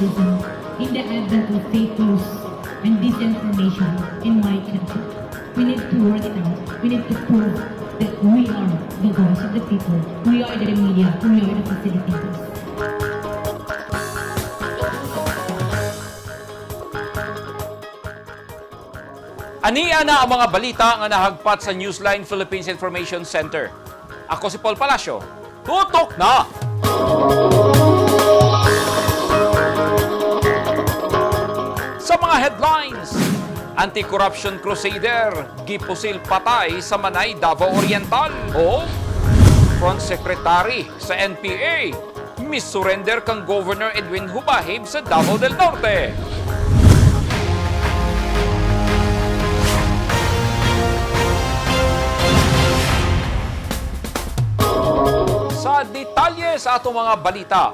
journalism in the advent of fake news and disinformation in my country. We need to work it out. We need to prove that we are the voice of the people. We are the media. We are the facilitators. Ania na ang mga balita nga nahagpat sa Newsline Philippines Information Center. Ako si Paul Palacio. Tutok na! Sa mga headlines, Anti-corruption crusader, gipusil patay sa Manay, Davao Oriental. O Front Secretary sa NPA, misurrender kang Governor Edwin Hubahib sa Davao del Norte. Sa detalye sa atong mga balita,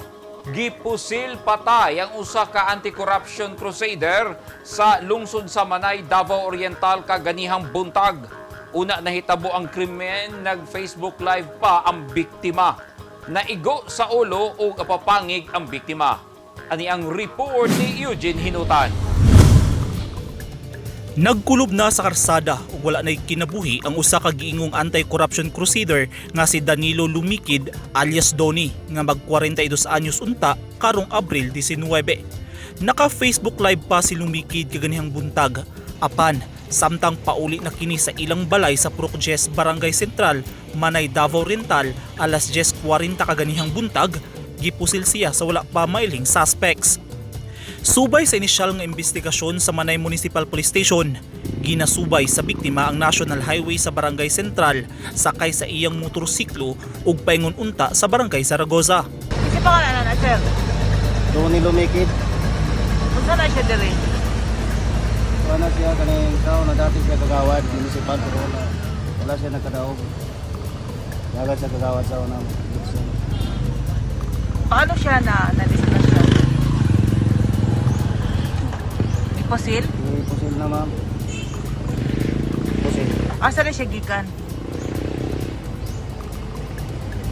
gipusil patay ang usa ka anti-corruption crusader sa lungsod sa Manay, Davao Oriental kaganihang buntag. Una nahitabo ang krimen, nag-Facebook Live pa ang biktima. Naigo sa ulo ug apapangig ang biktima. Ani ang report ni Eugene Hinutan. Nagkulob na sa karsada ug wala na'y kinabuhi ang usa ka giingong anti-corruption crusader nga si Danilo Lumikid alias Donny nga mag 42 anyos unta karong Abril 19. Naka-Facebook Live pa si Lumikid kaganihang buntag apan samtang pauli na kini sa ilang balay sa Purok 10, Barangay Central, Manay, Davao Oriental alas 10:40 kaganihang buntag, gipusil siya sa wala pa mailing suspects. Subay sa inisyal nga investigasyon sa Manay Municipal Police Station, ginasubay sa biktima ang National Highway sa Barangay Central sakay sa iyang motorsiklo ug paingon unta sa Barangay Zaragoza. Kasi pangalan na, sir. Doon ni Lumikid. Unsa na siya diri? Wala siya kaning tao na dati siya kagawad, municipal, pero wala. Wala siya nagkadaog. Dagat siya kagawad sa unang eleksyon. Paano siya na na-disgrasya? Iposil? May pusil na, ma'am. Pusil. Asa na siya gikan?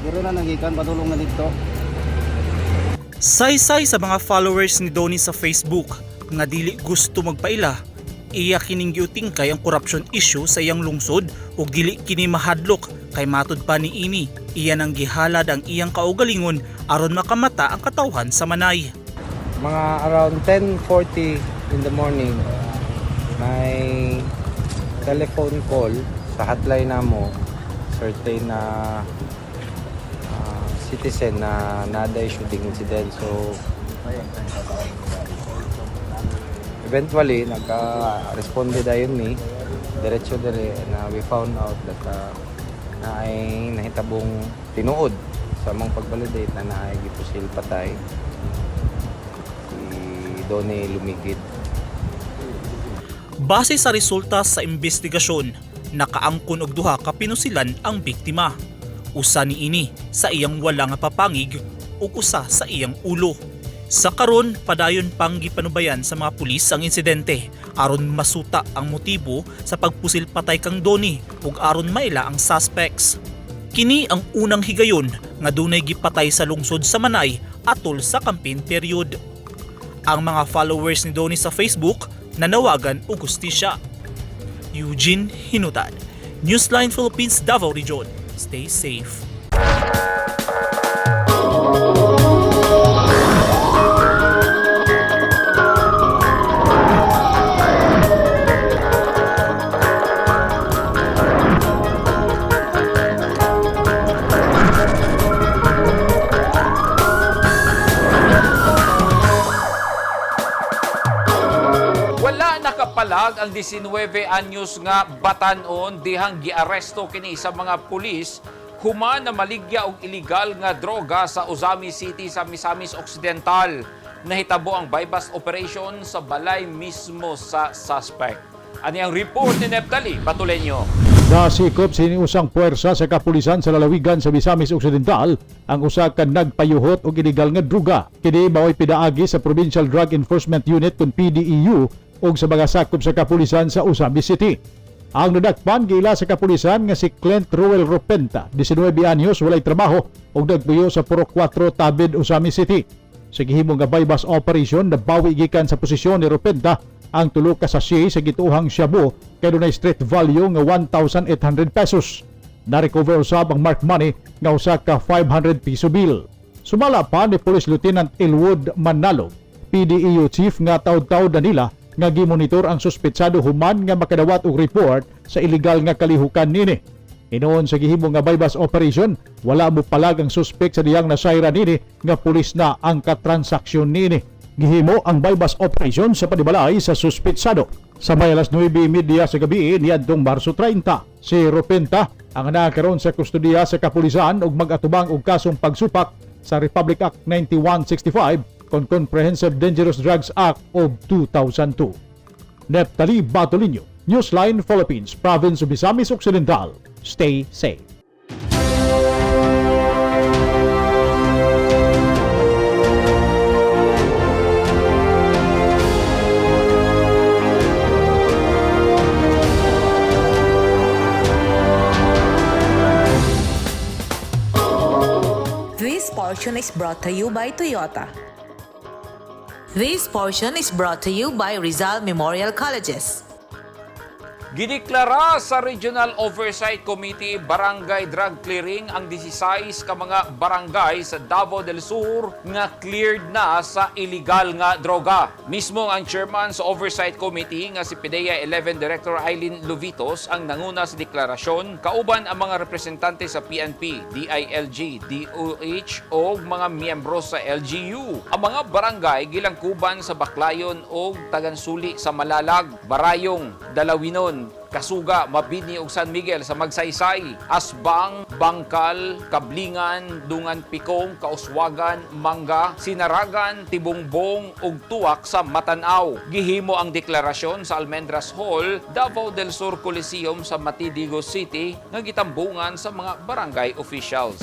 Pero na nagikan, patulong na dito. Saysay sa mga followers ni Donny sa Facebook nga dili gusto magpaila, iya kining giutingkay ang corruption issue sa iyang lungsod ug dili kini mahadlok kay matud pa ni ini iya nang gihalad ang iyang kaugalingon aron makamata ang katawhan sa Manay. Mga around 10:40 in the morning, may telephone call sa hotline namo, certain na citizen na naday shooting incident. So eventually nagka-responde dayon mi diretso dire na we found out that na ay nahitabong tinuod sa among pag-validate na naay gipusil patay si Donnie Lumigid. Base sa resulta sa investigasyon, nakaangkon og duha ka pinusilan ang biktima. Usa niini sa iyang wala nga papangig ug usa sa iyang ulo. Sa karon padayon pang gipanubayan sa mga pulis ang insidente aron masuta ang motibo sa pagpusil patay kang Donnie ug aron maila ang suspects. Kini ang unang higayon nga dunay gipatay sa lungsod sa Manay atol sa campaign period. Ang mga followers ni Donnie sa Facebook nanawagan og hustisya. Eugene Hinutan, Newsline Philippines, Davao Region. Stay safe. Wala nakapalag ang 19 anyos nga batanon dihang giaresto kini sa mga pulis human na maligya og illegal nga droga sa Ozami City sa Misamis Occidental. Nahitabo ang bypass operation sa balay mismo sa suspect. Ani ang report ni Neptali Batuleño. Nasikop siniusang puwersa sa kapulisan sa lalawigan sa Misamis Occidental ang usa ka nagpayuhot og illegal nga druga. Kini mao'y pidaagi sa Provincial Drug Enforcement Unit kun PDEU ug sa mga sakop sa kapulisan sa Ozamiz City. Ang nadakpan giila sa kapulisan nga si Clint Ruel Ropenta, 19 anyos, walay trabaho ug nagpuyo sa Purok 4, Tabid, Ozamiz City. Sa gihimo nga buy-bust operation, nabawi gikan sa posisyon ni Rupenta ang tulo ka sachet sa gituohang shabu kay dunay street value nga 1,800 pesos. Na-recover usab ang marked money nga usa ka 500 piso bill. Sumala pa ni Police Lieutenant Elwood Manalo, PDEU chief, nga taud-taud na nila nga gimonitor ang suspetsado human nga makadawat og report sa illegal nga kalihukan nini. Hinuon sa gihimo nga buy-bust operation, wala mo palag ang suspect sa diyang nasayra nini nga pulis na ang katransaksyon nini. Gihimo ang buy-bust operation sa panibalay sa suspetsado sa may alas 9:30 sa gabi niadtong Marso 30. Si Rupenta ang nakaroon sa kustodiya sa kapulisan ug mag-atubang og kasong pagsupak sa Republic Act 9165 kon Comprehensive Dangerous Drugs Act of 2002. Neptali Batolinio, Newsline Philippines, Province of Misamis Occidental. Stay safe. This portion is brought to you by Toyota. This portion is brought to you by Rizal Memorial Colleges. Gideklara sa Regional Oversight Committee Barangay Drug Clearing ang 16 ka mga barangay sa Davao del Sur nga cleared na sa illegal nga droga. Mismo ang chairman sa Oversight Committee nga si PDEA 11 Director Eileen Luvitos ang nanguna sa deklarasyon kauban ang mga representante sa PNP, DILG, DOH o mga miyembro sa LGU. Ang mga barangay gilangkuban sa Baclayon o Tagansuli sa Malalag, Barayong, Dalawinon, Kasuga, Mabini ug San Miguel sa Magsaysay, Asbang, Bangkal, Kablingan, Dungan Pikong, Kauswagan, Mangga, Sinaragan, Tibungbong ug Tuwak sa Matanaw. Gihimo ang deklarasyon sa Almendras Hall, Davao del Sur Coliseum sa Matidigo City nga gitambungan sa mga barangay officials.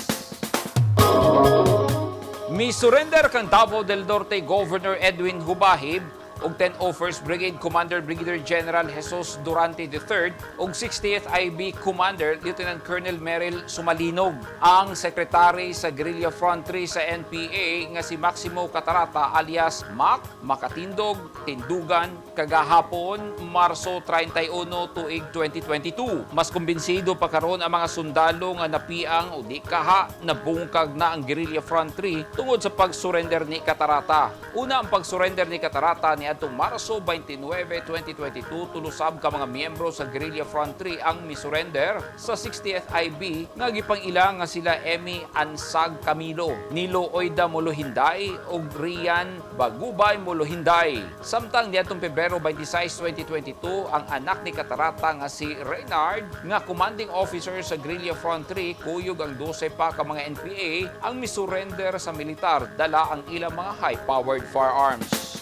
Mi-surrender kang Davao del Norte Governor Edwin Hubahib ug 10 01st Brigade Commander Brigadier General Jesus Durante III ug 60th IB Commander Lieutenant Colonel Merrill Sumalinog. Ang sekretary sa Guerrilla Front 3 sa NPA nga si Maximo Catarata alias Mac Makatindog Tindugan kagahapon Marso 31 tuig 2022. Mas kumbinsido pa karon ang mga sundalo nga napiang o di kaha nabungkag na ang Guerrilla Front 3 tungod sa pag-surrender ni Catarata. Una ang pag-surrender ni Catarata ni adtong Marso 29, 2022, tulo sab ka mga miyembro sa Guerrilla Front 3 ang misurrender sa 60th IB nga gipang-ila nga sila Emmy Ansag Camilo, Nilo Oida Molohinday ug Rian Bagubay Molohinday. Samtang niadtong Pebrero 26, 2022, ang anak ni Catarata nga si Reynard nga commanding officer sa Guerrilla Front 3 kuyog ang 12 pa ka mga NPA ang misurrender sa militar dala ang ilang mga high-powered firearms.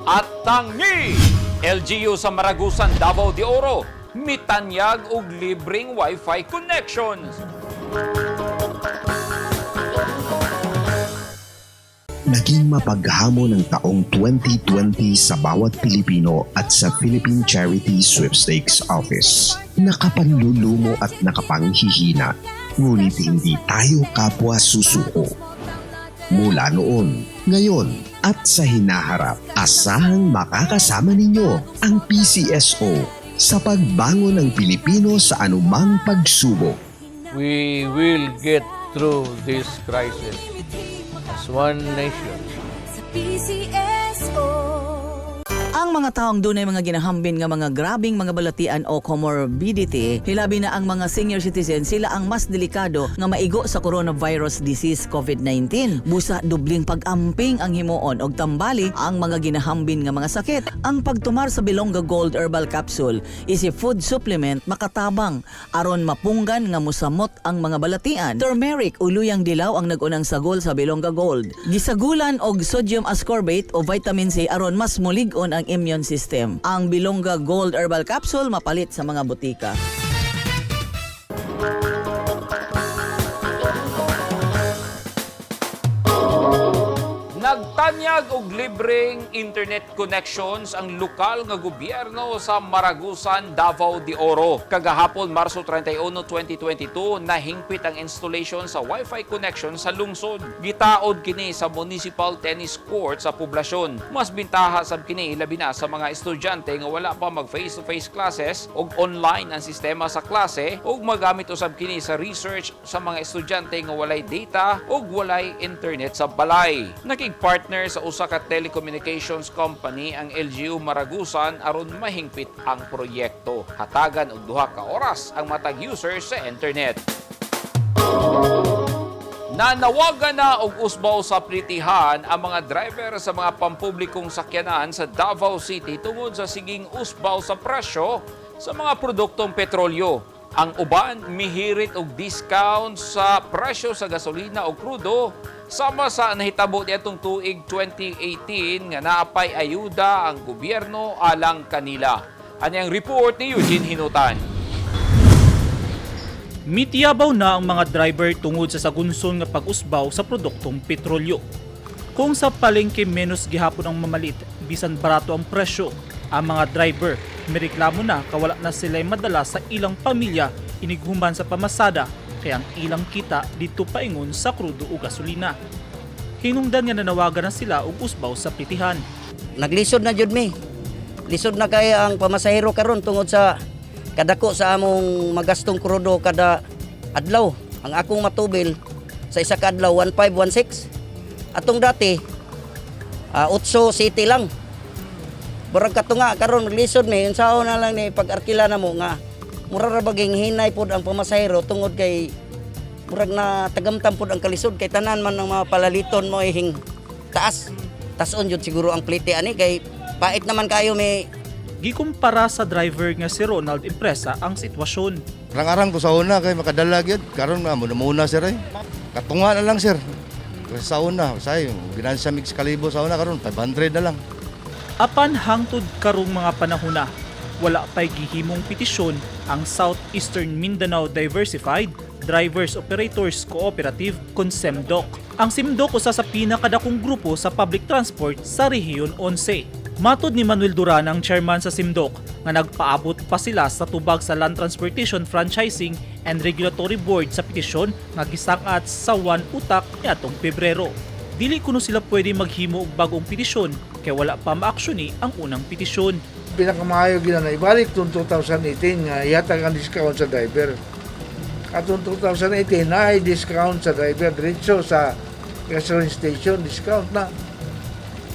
At tangi! LGU sa Maragusan, Davao de Oro, mitanyag og libreng wifi connections. Naging mapaghamon ang taong 2020 sa bawat Pilipino at sa Philippine Charity Sweepstakes Office. Nakapanlulumo at nakapanghihina, ngunit hindi tayo kapwa susuko. Mula noon, ngayon at sa hinaharap, asahang makakasama ninyo ang PCSO sa pagbangon ng Pilipino sa anumang pagsubok. We will get through this crisis as one nation. Sa PCSO. Ang mga taong dunay mga ginahambin nga mga grabing mga balatian o comorbidity, hilabi na ang mga senior citizen, sila ang mas delikado nga maigo sa coronavirus disease COVID-19. Busa dubling pag-amping ang himuon og tambali ang mga ginahambin nga mga sakit. Ang pagtumar sa Bilongga Gold Herbal Capsule is a food supplement makatabang aron mapunggan nga musamot ang mga balatian. Turmeric o luyang dilaw ang nag-unang sagol sa Bilongga Gold. Gisagulan og sodium ascorbate o vitamin C aron mas mulig-on ang immune system. Ang Bilongga Gold Herbal Capsule mapalit sa mga butika. Nagtanyag og libreng internet connections ang lokal nga gobyerno sa Maragusan, Davao de Oro. Kagahapon, Marso 31, 2022, nahingpit ang installation sa Wi-Fi connection sa lungsod. Gitaod kini sa Municipal Tennis Court sa poblasyon. Mas bintaha sab kini labi na sa mga estudyante nga wala pa mag face-to-face classes og online ang sistema sa klase ug magamit usab kini sa research sa mga estudyante nga walay data ug walay internet sa balay. Nakig-partner sa usa ka telecommunications company ang LGU Maragusan aron mahingpit ang proyekto. Hatagan og 2 ka oras ang matag user sa internet. Nanawagan na og usbaw sa plitihan ang mga driver sa mga pampublikong sakyanan sa Davao City tungod sa siging usbaw sa presyo sa mga produktong petrolyo. Ang uban mihirit og discount sa presyo sa gasolina o krudo sama sa nahitabo niadtong tuig 2018 nga naapay ayuda ang gobyerno alang kanila. Ani ang report ni Eugene Hinutan. Mitiyabaw na ang mga driver tungod sa sagunson nga pag-usbaw sa produktong petrolyo. Kung sa palengke menos gihapon ang mamalit, bisan barato ang presyo, ang mga driver mireklamo na kawala na sila'y madala sa ilang pamilya inighuman sa pamasada kaya ang ilang kita dito paingon sa krudo o gasolina. Hinungdan nga nanawagan na sila og usbaw sa plitihan. Naglisod na jud mi. Lisod na kay ang pamasahero karon tungod sa kadako sa among magastong krudo kada adlaw. Ang akong matubil sa isa ka adlaw 1516. Atong dati 8 city lang. Murag katunga karon lisod mi, unsaon na lang ni pag-arkila na mo nga mura ra baging hinay pod ang pamasahero tungod kay murag na tagamtam pod ang kalisod kay tanan man ng mga palaliton mo ihing taas. Tason jud siguro ang plite ani kay pait naman kayo may. Gikumpara sa driver nga si Ronald Impresa ang sitwasyon. Arang-arang ko sa una kay makadala gyud. Karon na muna muna sir ay. Katunga na lang sir. Kasi sa una, say ginansya mix kalibo sa una karon 500 na lang. Apan hangtod karong mga panahon na, wala pa'y gihimong petisyon ang Southeastern Mindanao Diversified Drivers Operators Cooperative kon SEMDOC. Ang SEMDOC usa sa pinakadakong grupo sa public transport sa Rehiyon 11. Matod ni Manuel Duran, ang chairman sa SEMDOC, nga nagpaabot pa sila sa tubag sa Land Transportation Franchising and Regulatory Board sa petisyon nga gisang-at sa 1 utak niadtong Pebrero. Dili kuno sila pwede maghimo og bagong petisyon kay wala pa maaksyon ang unang petisyon. Pinakamaayo gina na ibalik itong 2018 nga ihatag ang discount sa driver. Atong 2018 na ay discount sa driver diretso sa gasoline station, discount na.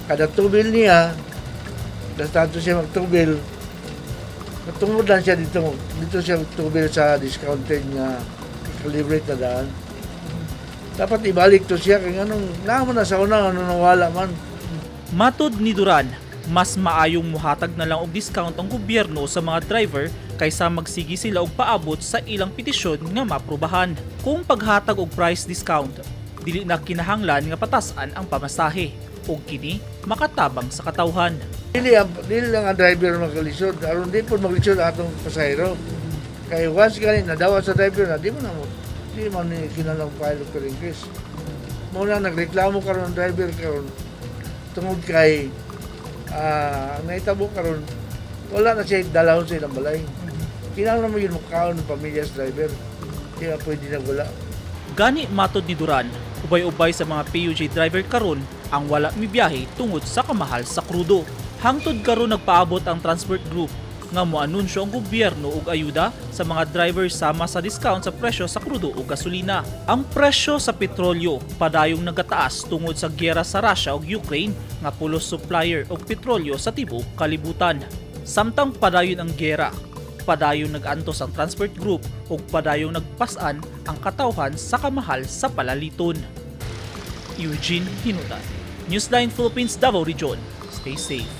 Kada tubil niya, basta ato siya magtubil, matungod lang siya dito, dito siya magtubil sa discounted nga calibrate na daan. Dapat ibalik to siya kay anong naamo na sa una ano nawala man. Matod ni Duran, mas maayong muhatag na lang og discount ang gobyerno sa mga driver kaysa magsigi sila og paabot sa ilang petisyon nga maaprubahan. Kung paghatag og price discount, dili na kinahanglan nga patasan ang pamasahe ug kini makatabang sa katawhan. Dili lang ang driver maglisod. Aron di po maglisod atong pasahero. Kay once gani nadawat sa driver na di mo na mo di man ni kinahanglan file of increase. Mao na nagreklamo karon ang driver karon tungod kay ang nahitabo karon wala na siya dalahon sa ilang balay. Kinahanglan mo yun mukaon ng pamilya sa driver. Di na pwede na wala. Gani matod ni Duran, ubay-ubay sa mga PUJ driver karon ang wala mibiyahe tungod sa kamahal sa krudo. Hangtod karon nagpaabot ang transport group nga moanunsyo ang gobyerno og ayuda sa mga driver sama sa discount sa presyo sa krudo o gasolina. Ang presyo sa petrolyo padayong nagataas tungod sa giyera sa Russia ug Ukraine nga pulos supplier og petrolyo sa tibuok kalibutan. Samtang padayon ang giyera, padayon nag-antos ang transport group ug padayong nagpas-an ang katawhan sa kamahal sa palaliton. Eugene Hinutan, Newsline Philippines, Davao Region. Stay safe.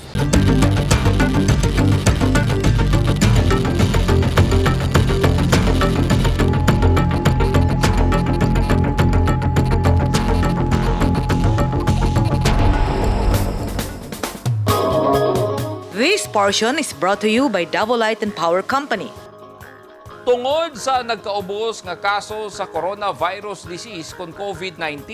This portion is brought to you by Davao Light and Power Company. Tungod sa nagkaubos nga kaso sa coronavirus disease kon COVID-19,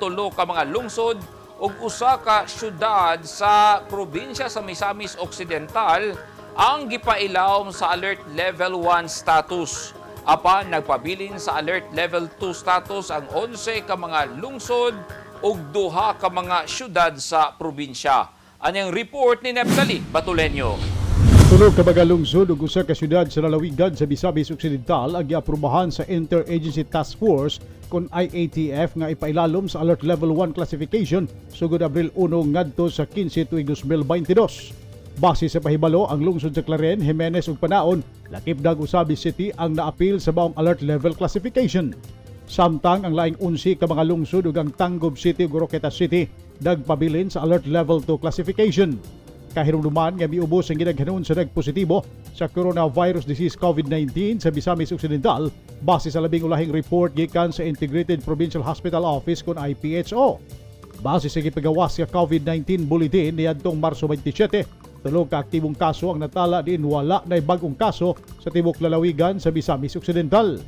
tulo ka mga lungsod ug usa ka syudad sa probinsya sa Misamis Occidental ang gipailawom sa Alert Level 1 status. Apan nagpabilin sa Alert Level 2 status ang 11 ka mga lungsod ug duha ka mga syudad sa probinsya. Anang report ni Neptali Batulenyo. Tulo ka mga lungsod ug usa ka syudad sa lalawigan sa Misamis Occidental ang giaprobahan sa Interagency Task Force kon IATF nga ipailalom sa Alert Level 1 classification sugod Abril 1 ngadto sa 15 tuig 2022. Base sa pahibalo, ang lungsod sa Clarin, Jimenez ug Panaon, lakip dag Osabi City ang naapil sa maong alert level classification. Samtang ang laing 11 ka mga lungsod ug ang Tangub City ug Oroquieta City nagpabilin sa alert level 2 classification. Kahirumduman nga miubos ang gidaghanon sa nagpositibo sa coronavirus disease COVID-19 sa Misamis Occidental base sa labing ulahing report gikan sa Integrated Provincial Hospital Office kon IPHO. Base sa gipagawas nga COVID-19 bulletin niadtong Marso 27, 3 ka aktibong kaso ang natala diin wala na bagong kaso sa tibok lalawigan sa Misamis Occidental.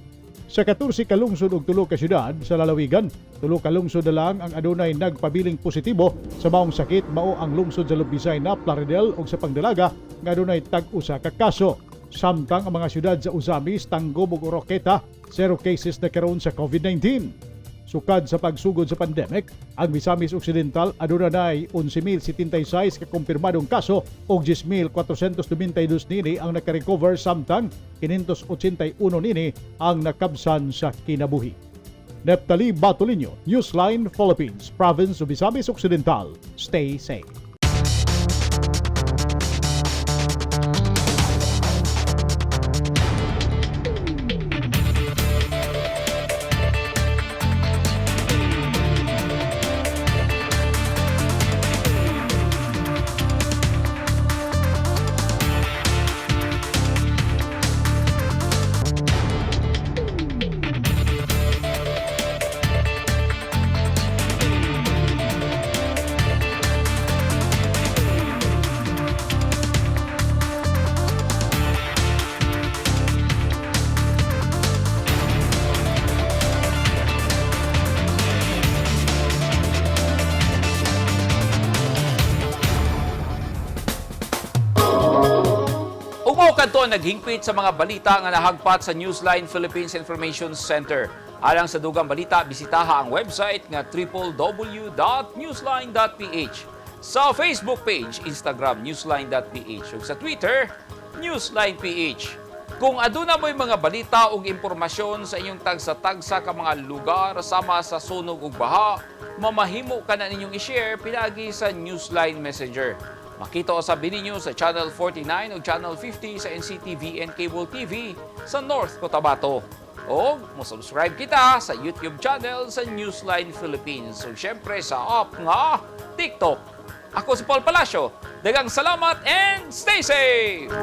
Sa 14 ka lungsod ug 3 ka syudad sa lalawigan, 3 ka lungsod na lang ang adunay nagpabiling positibo sa maong sakit, mao ang lungsod sa Lubisay na Plaridel ug sa Pangdalaga nga adunay tag-usa ka kaso. Samtang ang mga syudad sa Ozamis, Tangub ug Oroquieta, 0 cases na karon sa COVID-19. Sukad sa pagsugod sa pandemic, ang Misamis Occidental aduna nay 11,076 ka kumpirmadong kaso ug 10,492 nini ang nakarecover, samtang 581 nini ang nakabsan sa kinabuhi. Neptali Batulinho, Newsline Philippines, Province of Misamis Occidental. Stay safe. Ug mao kadto ang naghingpit sa mga balita nga nahagpat sa Newsline Philippines Information Center. Alang sa dugang balita, bisitaha ang website nga www.newsline.ph. Sa Facebook page, Instagram, newsline.ph ug sa Twitter, newsline.ph. Kung aduna mo'y mga balita ug impormasyon sa inyong tagsa-tagsa ka mga lugar sama sa sunog ug baha, mamahimo ka na ninyong i-share pinaagi sa Newsline Messenger. Makita usab ninyo sa Channel 49 o Channel 50 sa NCTV and Cable TV sa North Cotabato. O mo-subscribe kita sa YouTube channel sa Newsline Philippines. O syempre sa app nga TikTok. Ako si Paul Palacio. Daghang salamat and stay safe!